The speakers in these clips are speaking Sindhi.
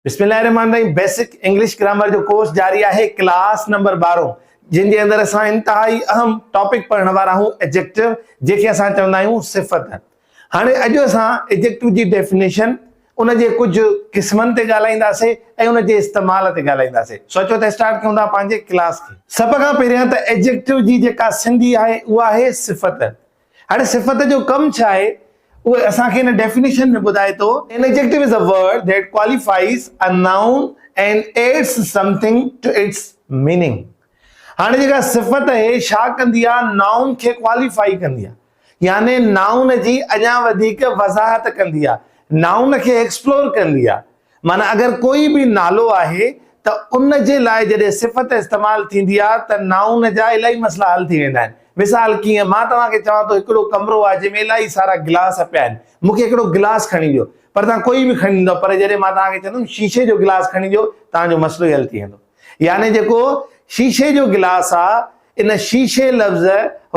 بسم الله الرحمن الرحيم بيسڪ انگلش گرامر جو ڪورس جاري آهي ڪلاس نمبر 12 جنهن جي اندر اسان انتهائي اهم ٽاپڪ پڙهڻ وارا آهيون ايجيڪٽو جنهن کي اسان چوندا آهيون صفت. هاڻي اڄ اسان ايجيڪٽو جي ڊيفينيشن، ان جي ڪجهه قسمن تي ڳالهائينداسين ۽ ان جي استعمال تي ڳالهائينداسين. سو اچو ته اسٽارٽ ڪيون ٿا پنهنجي ڪلاس کي. سڀ کان پهريان ته ايجيڪٽو جي جيڪا سنڌي آهي اها آهي صفت. هاڻي صفت جو ڪم ڇا آهي اهو اسان کي هن ڊيفينيشن ۾ ٻڌائي ٿو. An adjective is a word that qualifies a noun and adds something to its meaning. هاڻي جيڪا صفت اهي ڇا ڪندي آهي نائون کي ڪواليفائي ڪندي آهي يعني نائون جي اڃا وڌيڪ وضاحت ڪندي آهي نائون کي ايڪسپلور ڪندي آهي معنيٰ اگر ڪوئي به نالو آهي ته ان جي لاء جڏهن صفت استعمال ٿيندي آهي ته نائون جا الاهي مسئلا حل ٿي ويندا آهن. مثال ڪيئن، مان توهان کي چوان ٿو هڪڙو ڪمرو آهي جنهن ۾ الاهي سارا گلاس پيا آهن، مون کي هڪڙو گلاس کڻي ڏيو، پر توهان ڪوئي به کڻي ڏيندؤ، پر جڏهن مان توهان کي چوندم شيشي جو گلاس کڻي ڏيو، توهان جو مسئلو ئي حل ٿي ويندو. يعني جيڪو شيشي جو گلاس آ، ان شيشي لفظ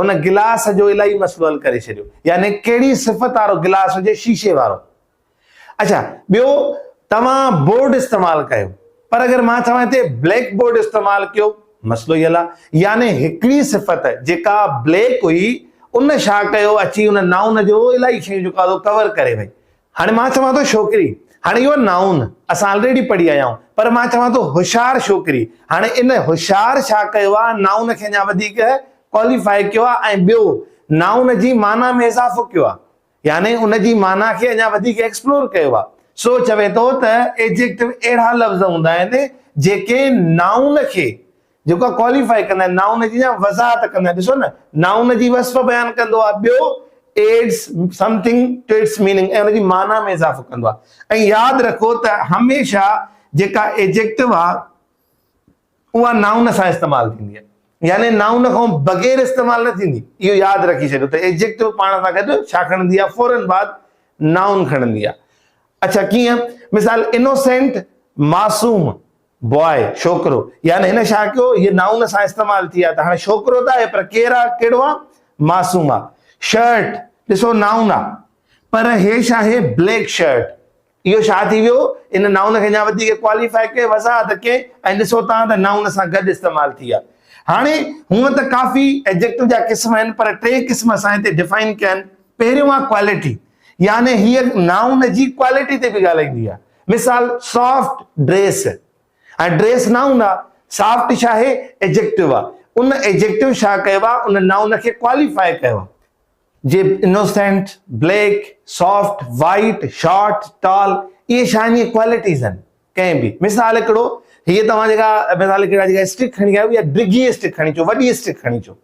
هن گلاس جو الاهي مسئلو حل ڪري ڇڏيو. يعني ڪهڙي صفت وارو گلاس هجي شيشي وارو. اڇا ٻيو توهان بورڊ استعمال ڪيو پر اگر مان چوان هتي بليڪ بورڊ استعمال ڪيو مسئلو ئي الا يعني هڪڙي صفت جيڪا بليڪ هئي ان ڇا ڪيو اچي ان نائون جو الاهي شيون جيڪو آهي ڪور ڪري وئي هاڻي مان چوان ٿو ڇوڪري هاڻي اهو نائون اسان آلريڊي پڙهي آيا آهيون پر مان چوان ٿو هوشيار ڇوڪري هاڻي ان هوشيار ڇا ڪيو آهي نائون کي اڃا وڌيڪ ڪواليفائي ڪيو آهي ۽ ٻيو نائون جي معنيٰ ۾ اضافو ڪيو آهي يعني ان جي معنيٰ کي اڃا وڌيڪ ايڪسپلور ڪيو آهي. سو چوي ٿو ته ايجيڪٽو اهڙا لفظ هوندا آهن جيڪي نائون کي جيڪو آهي ڪواليفائي ڪندا آهن، نائون جي يا وضاحت ڪندا آهن. ڏسو نه نائون جي وصف بيان ڪندو آهي، ٻيو adds something to its meaning ۽ ان جي معنيٰ ۾ اضافو ڪندو آهي. ۽ ياد رکو ته هميشه جيڪا ايجيڪٽو آهي اها نائون سان استعمال ٿيندي آهي يعني نائون کان بغير استعمال نه ٿيندي. اهو ياد رکي ڇڏيو ته ايڊجيڪٽو پاڻ سان گڏ ڇا کڻندي آهي فورن بعد نائون کڻندي آهي. اڇا ڪيئن؟ مثال انوسينٽ معصوم بواء ڇوڪرو يعني هن ڇا ڪيو هي نائون سان استعمال ٿي آهي ته هاڻي ڇوڪرو ته آهي پر ڪير آهي ڪهڙو آهي معصوم آهي. شرٽ ڏسو نائون آهي پر هي ڇا آهي بليڪ شرٽ اهو ڇا ٿي ويو؟ ان نائون کي اڃا وڌيڪ ڪواليفائي ڪئي، وضاحت ڪئي ۽ ڏسو تان ته نائون سان گڏ استعمال ٿي آ. هاڻي هونء ته ڪافي ايڊجيڪٽو جا قسم آهن پر ٽي قسم اسان هتي ڊفائن ڪيا آهن. پهريون آ ڪوالٽي يعني هيء نائون جي ڪوالٽي تي به ڳالهائيندي آ. مثال سافٽ ڊريس هاڻي ڊريس نائون آ، سافٽ ڇا آهي؟ ايڊجيڪٽو آ. ان ايڊجيڪٽو ڇا ڪيو آ؟ ان نائون کي ڪواليفائي ڪيو آ. جي innocent, black, soft, white, short, tall اهي شين جي ڪوالٽيز آهن ڪنهن به مثال هڪڙو هيء توهان جيڪا مثال هڪڙا جيڪا اسٽڪ کڻي آيو اها ڊگهي اسٽڪ کڻي اچو وڏي اسٽڪ کڻي اچو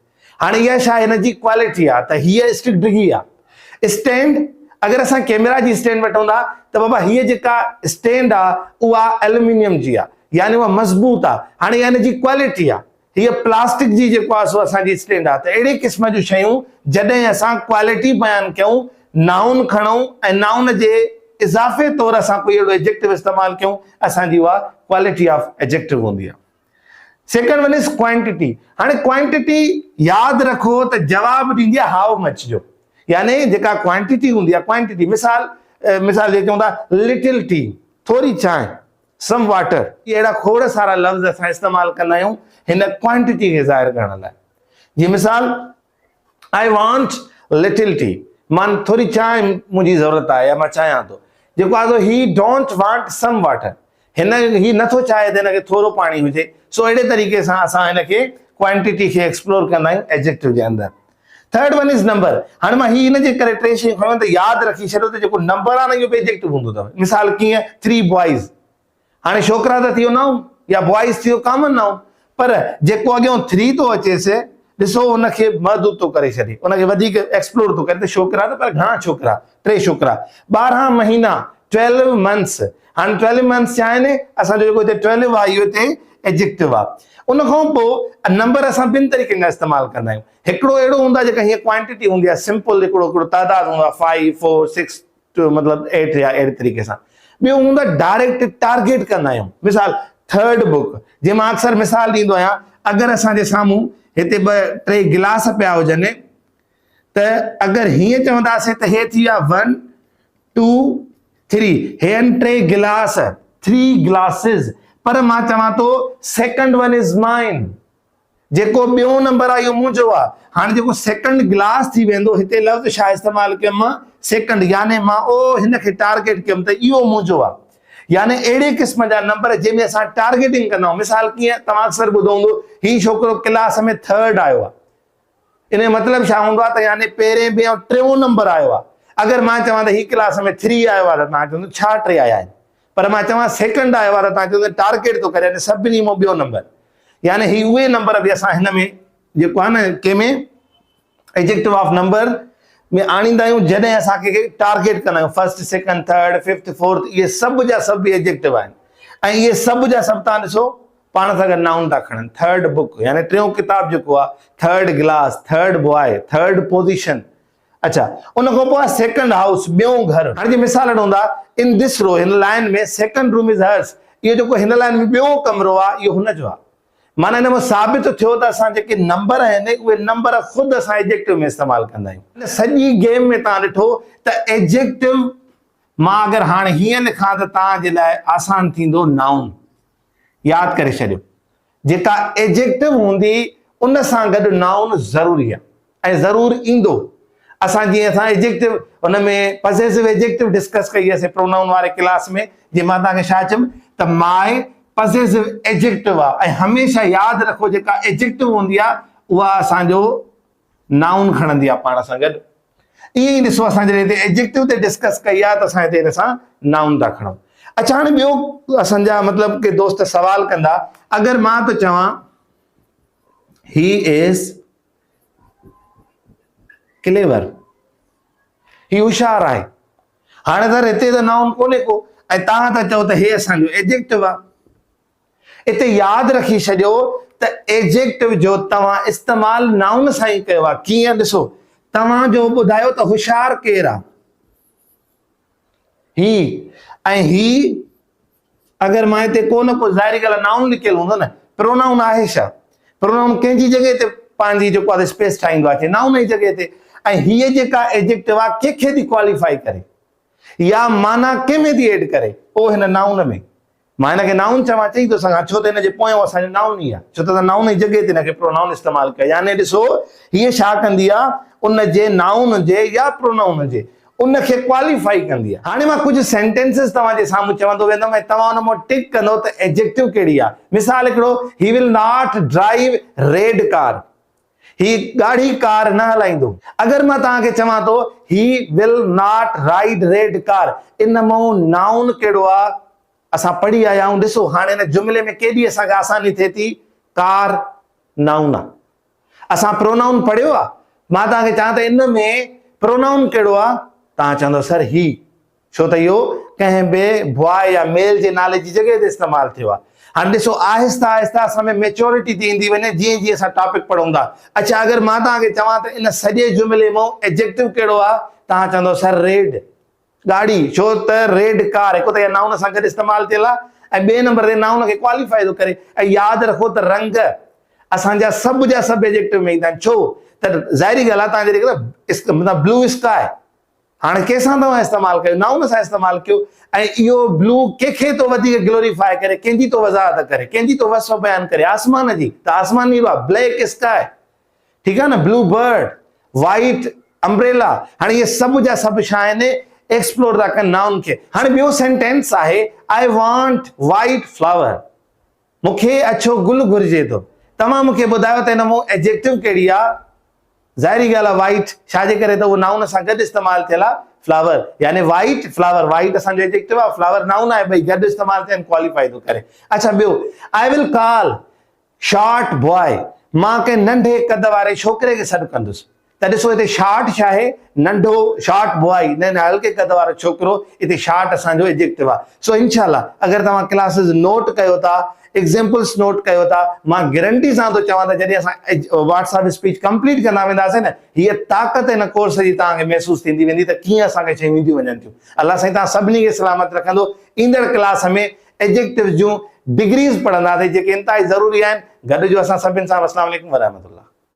هاڻي اها شا هن جي ڪوالٽي آهي ته هيء اسٽڪ ڊگهي آهي اسٽينڊ اگر اسان ڪيمرا جي اسٽينڊ وٺون ٿا ته بابا هيء جيڪا اسٽينڊ آهي اها ايلومينيم جي آهي يعني اها مضبوط آهي هاڻي اها هن جي ڪوالٽي آهي هيء پلاسٽڪ جي جيڪو آهي سو اسان جي اسٽينڊ آهي ته اهڙي قسم جون شيون جڏهن اسان ڪوالٽي بيان ڪيون نائون کڻون ۽ نائون جي اضافي طور اسان ڪوئي اهڙو ايجيڪٽو استعمال ڪيون اسان جي اها ڪوالٽي آف ايجيڪٽو هوندي آهي. سيڪنڊ ون is quantity هاڻي ڪوانٽيٽي ياد رکو ته جواب ڏيندي آهي هائو مچ جو يعني جيڪا ڪوانٽيٽي هوندي آهي ڪوانٽيٽي مثال مثال جي چون ٿا لٽل ٽي ٿوري چانهه سم واٽر. اهڙا کوڙ سارا لفظ اسان استعمال ڪندا آهيون هن ڪوانٽيٽي کي ظاهر ڪرڻ لاء. جيئن مثال I want little ٽي مان ٿوري چانهه منهنجي ضرورت آهي يا مان چاهيان ٿو. جيڪو آهي سو هي don't want some water هن هي نٿو چاهي ته هن کي ٿورو پاڻي هجي. سو اهڙي طريقي سان اسان هن کي ڪوانٽيٽي کي ايڪسپلور ڪندا آهيون ايڊجيڪٽو جي اندر. ٿرڊ ون is number هاڻي مان هي ان جي ڪري ٽي شيون کڻيون ته ياد رکي ڇڏيو ته جيڪو نمبر آهي نه اهو به ايڊجيڪٽو هوندو اٿو مثال ڪيئن ٿري بوائز هاڻي ڇوڪرا ته ٿي ويو نائون يا بوائز ٿي ويو ڪامن نائون پر جيڪو اڳيون ٿري ٿو اچيس ڏسو ان کي محدود ٿو ڪري ڇڏي ان کي وڌيڪ ايڪسپلور ٿو ڪري ته ڇوڪرا ته پر گهڻا ڇوڪرا ٽي ڇوڪرا 12 مهينا 12 منٿس هاڻي 12 منٿس ڇا آهن اسان جو جيڪو هتي 12 آهي اهو هتي ايڊجيڪٽو آهي ان کان پوء نمبر اسان ٻن طريقن کان استعمال ڪندا آهيون هڪڙو اهڙو هوندو آهي جيڪا هيئن ڪوانٽيٽي هوندي آهي سمپل هڪڙو هڪڙو تعداد هوندو آهي فائيو فور سڪس ٽو مطلب ايٽ يا اهڙي طريقي سان ٻيو هوندو آهي ڊائريڪٽ ٽارگيٽ ڪندا آهيون مثال ٿرڊ بڪ جنهن مان اڪثر مثال ڏيندو آهيان اگر اسان جي سامهون هتي ٻه ٽي گلاس پيا هجن ته اگر هيئن چونداسين ته هي ٿي ويا ون ٽو ٿري هي آهن ٽي گلاس. ٿري گلاسز پر مان چوان ٿو سيڪنڊ ون is مائن جيڪو ٻيون نمبر آهي اهو منهنجو آهي. هاڻي جيڪو سيڪنڊ گلاس ٿي ويندو هتي لفظ ڇا استعمال ڪيم مان سيڪنڊ يعني مان او هن کي ٽارگيٽ ڪيم ته اهو منهنجو آهي. يعني اهڙي قسم جا نمبر جنهن ۾ اسان ٽارگيٽنگ ڪندا آهيون. مثال ڪيئن توهان اڪثر ٻڌو هوندو هي ڇوڪرو ڪلاس ۾ ٿرڊ آيو آهي. ان جو مطلب ڇا هوندو آهي ته يعني پهرين ٻئين ۽ ٽيون نمبر آيو آهي. اگر مان چوان ته هي ڪلاس ۾ ٿري آيو آهي ته توهان چوندو ڇا ٽي آيا آهن. پر مان چوان سيڪنڊ آيو آهي ته توهان چوندو ٽارگيٽ ٿو ڪري يعني سڀني مان ٻيو نمبر. يعني هي اهي نمبر به اسان هن ۾ جيڪو آهي نه ڪنهن ۾ ايجيڪٽو آف نمبر ۾ آڻيندا آهيون جڏهن اسان کي ٽارگيٽ ڪندا آهيون first second third fifth fourth اهي سڀ جا سڀ به ايجيڪٽو آهن ۽ اهي سڀ جا سڀ تان ڏسو پاڻ سان گڏ نائون ٿا کڻن ٿرڊ بڪ يعني ٽيون ڪتاب جيڪو آهي third glass third boy third position اڇا ان کان پوء سيڪنڊ هائوس ٻيون گهر هاڻي جي مثال ڏون ٿا ان دس رو هن لائن ۾ سيڪنڊ روم از هرس اهو جيڪو هن لائن ۾ ٻيو ڪمرو آهي اهو هن جو آهي معنيٰ ان مان ثابت ٿيو ته اسان جيڪي نمبر آهن اهي نمبر خود اسان ايجيڪٽو ۾ استعمال ڪندا آهيون. هن سڄي گيم ۾ توهان ڏٺو ته ايجيڪٽو مان اگر هاڻي هيئن لکان ته توهان جي لاء آسان ٿيندو نائون ياد ڪري ڇڏيو جيڪا ايجيڪٽو هوندي ان سان گڏ نائون ضروري آهي ۽ ضرور ايندو. اسان جيئن اسان ايجيڪٽو ان ۾ پزيسو ايجيڪٽو ڊسڪس ڪئي هئي پرونائون واري ڪلاس ۾ جي مان توهان کي ڇا چيم ته ماء پزيسو ايجيڪٽو آهي ۽ هميشه ياد رکو جيڪا ايجيڪٽو هوندي آهي اها اسان جو نائون کڻندي آهي پاڻ سان گڏ. ائين ئي ڏسو اسان جڏهن هتي ايجيڪٽو تي ڊسڪس ڪئي آهي ته اسان هتي هن سان نائون ٿا کڻون. اڇا هاڻي ٻيو اسان جا مطلب ڪي دوست سوال ڪندا اگر مان ٿو چوان هي از ڪليور هي هوشيار آهي هاڻي سر هتي ته نائون ڪونهي ڪو ۽ توهان ٿا چئو ته هي اسان جو ايجيڪٽو آهي. اتي ياد رکي ڇڏيو ته ايجيڪٽو جو توهان استعمال نائون سان ئي ڪيو آهي. ڪيئن؟ ڏسو توهان جو ٻڌايو ته هوشيار ڪير آهي؟ هي ۽ هي اگر مان هتي ڪو نه ڪو ظاهري ڳالهه نائون لکيل هوندو نه پرونائون آهي ڇا؟ پرونائون ڪنهن جي جڳهه تي پنهنجي جيڪو آهي اسپيس ٺاهيندو آهي نائون جي جڳهه تي ۽ هيء جيڪا ايجيڪٽو آهي ڪنهن کي ٿي ڪواليفائي ڪري يا معنيٰ ڪنهن ۾ ٿي ايڊ ڪري اهو هن نائون ۾ مان هن کي نائون چوان چئي ٿو سگهان ڇو ته هن جي پويان اسان جو نائون ئي آهي ڇو ته اسان نائون جي جڳهه تي هن کي پرونائون استعمال ڪيو يعني ڏسو هيء ڇا ڪندي آهي ان جي نائون هجي يا پرونائون هجي ان کي ڪواليفائي ڪندي آهي. هاڻي مان ڪجهه سينٽينسز توهان جي سامهون چوندو ويندم ۽ توهان ان مان ٽڪ ڪندو ته ايجيڪٽو ڪهڙي آهي. مثال هڪڙو he will not drive red car هي ڳاڙهي ڪار نه هلائيندو. اگر مان توهان کي چوان ٿو he will not ride red car ان مان نائون ڪهڙو آهي؟ اسان پڙهي آيا آهيون، ڏسو هاڻي هن جملي ۾ ڪيڏي اسان کي آساني ٿئي ٿي، ڪار نائون آ. اسان پرونائون پڙهيو آ، مان توهان کي چوان ته ان ۾ پرونائون ڪهڙو آ، توهان چوندؤ سر هي، ڇو ته اهو ڪنهن به بواء يا ميل جي نالي جي جڳهه تي استعمال ٿيو آ. هاڻي ڏسو آهستي آهستي اسان ۾ ميچورٽي ٿي ايندي وڃي جيئن جيئن اسان ٽاپڪ پڙهون ٿا. اڇا اگر مان توهان کي چوان ته ان سڄي جملي مان ايجيڪٽو ڪهڙو آ، توهان چوندؤ سر ريڊ. ڳاڙهي، ڇو ته ريڊ ڪار هڪ ته اها نائون سان گڏ استعمال ٿيل آهي ۽ ٻئي نمبر تي نائون کي ڪواليفائي ٿو ڪري ۽ ياد رکو ته رنگ اسان جا سڀ جا سڀ ايجيڪٽو ۾ ايندا آهن ڇو ته ظاهري ڳالهه آهي توهان جڏهن مطلب بلو اسڪاء هاڻي ڪنهن سان توهان استعمال ڪيو نائون سان استعمال ڪيو ۽ اهو بلو ڪنهن کي ٿو وڌيڪ گلوريفائي ڪري ڪنهن جي ٿو وضاحت ڪري ڪنهن جي ٿو وصف بيان ڪري آسمان جي ته آسمان نيرو آهي بليڪ اسڪاء ٺيڪ آهي نه بلو برڊ وائيٽ امبريلا هاڻي اهي سڀ جا سڀ ڇا آهن ايڪسپلور ٿا ڪن نائون کي هاڻي ٻيو سينٽينس آهي I want white flower مون کي اڇو گل گهرجي ٿو توهان مون کي ٻڌايو ته هن مون ايجيڪٽو ڪهڙي آهي ظاهري ڳالهه آهي وائيٽ ڇا جي ڪري ته اهو نائون سان گڏ استعمال ٿيل آهي فلاور يعني وائيٽ فلاور وائيٽ اسان جو ايجيڪٽو آهي فلاور نائون آهي ٻئي گڏ استعمال ٿيا آهن ڪواليفائي ٿو ڪري اڇا ٻيو آئي ول ڪال شارٽ بواء، مان ڪنهن ننڍي قد واري ڇوڪري کي سڏ ڪندس. ته ڏسو هتي شارٽ ڇا آهي؟ ننڍو، شارٽ بواء، نه نه هلڪي قد وارو ڇوڪرو، هتي شارٽ اسان جو ايجيڪٽو آهي. سو انشاء الله اگر توهان ڪلاسز نوٽ ڪيو ٿا، ايگزيمپلس نوٽ ڪيو ٿا، مان گرنٽي سان ٿو چوان ته جڏهن اسان واٽس ايپ اسپيچ ڪمپليٽ ڪندا وينداسين نه، هيء طاقت هن ڪورس جي توهان کي محسوس ٿيندي ويندي ته ڪيئن اسان کي شيون اينديون وڃن ٿيون. الله سائين توهان سڀني کي سلامت رکندو. ايندڙ ڪلاس ۾ ايجيڪٽوز جون ڊگريز پڙهنداسين جيڪي انتهائي ضروري آهن. گڏ جو اسان سڀن سان والسلام عليڪم ورحمة الله.